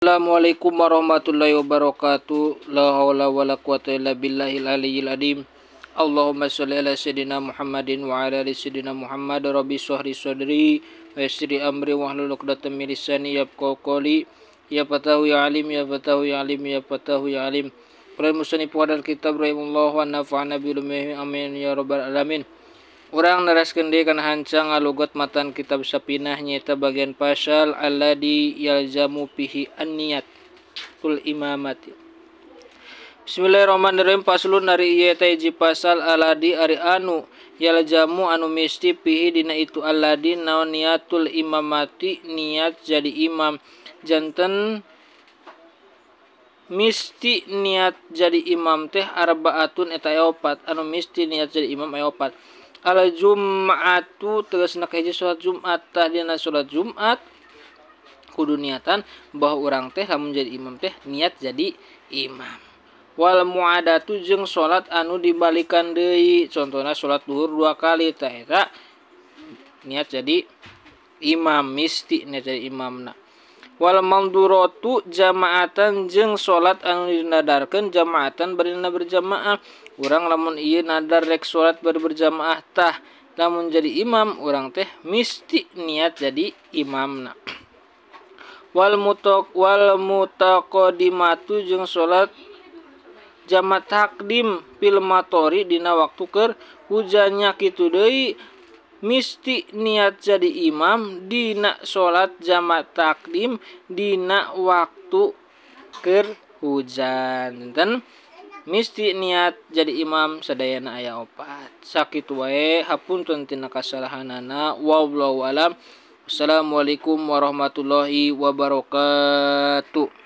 Assalamualaikum warahmatullahi wabarakatuh. La haula wala quwata illa billahil aliyyil azim. Allahumma sholli ala sayyidina Muhammadin wa ala ali sayyidina Muhammad. Rabbi shrah li sadri wa yassir li amri wahlul 'uqdatam min lisani yafqahu qawli. Ya fatahu ya alim, ya fatahu ya alim, ya fatahu ya alim. Qala musannif hadal kitab rahimahullah wa nafa'ana bi ulumihi, amin ya rabbal alamin. Urang neraskeun deui kana hancang ngalugot matan kitab Safinah nyaeta bagian pasal alladzi yalzamu fihi an-niyat tul imamati. Bismillahirrahmanirrahim. Faslun ari ieu teh hiji pasal alladzi ari anu yalzamu anu misti fihi dina itu alladzi naon niatul imamati niat jadi imam. Janten misti niat jadi imam teh arbaatun eta aya opat, anu misti niat jadi imam aya opat. Al jum'atu tegasna kahiji salat Jumat, tah dina salat Jumat kudu niatan bahwa urang teh lamun jadi imam teh niat jadi imam. Wal mu'adatu jeung salat anu dibalikan deui, contohna salat duhur 2 kali tah eta niat jadi imam, misti niat jadi imamna. Wal manduratu jamaatan jeung salat anu dinadarkeun jamaatan bari berjamaah. Urang lamun ieu nadar rek salat bari berjamaah tah lamun jadi imam urang teh misti niat jadi imamna. Wal mutaqaddimatu jeung salat jamak takdim fil matori dina waktu keur hujannya kitu deui misti niat jadi imam dina salat jamak takdim dina waktu keur hujan. Enten misti niat jadi imam sadayana aya opat. Sakitu wae, hapunten tina kasalahanana. Wallahu alam. Assalamualaikum warahmatullahi wabarakatuh.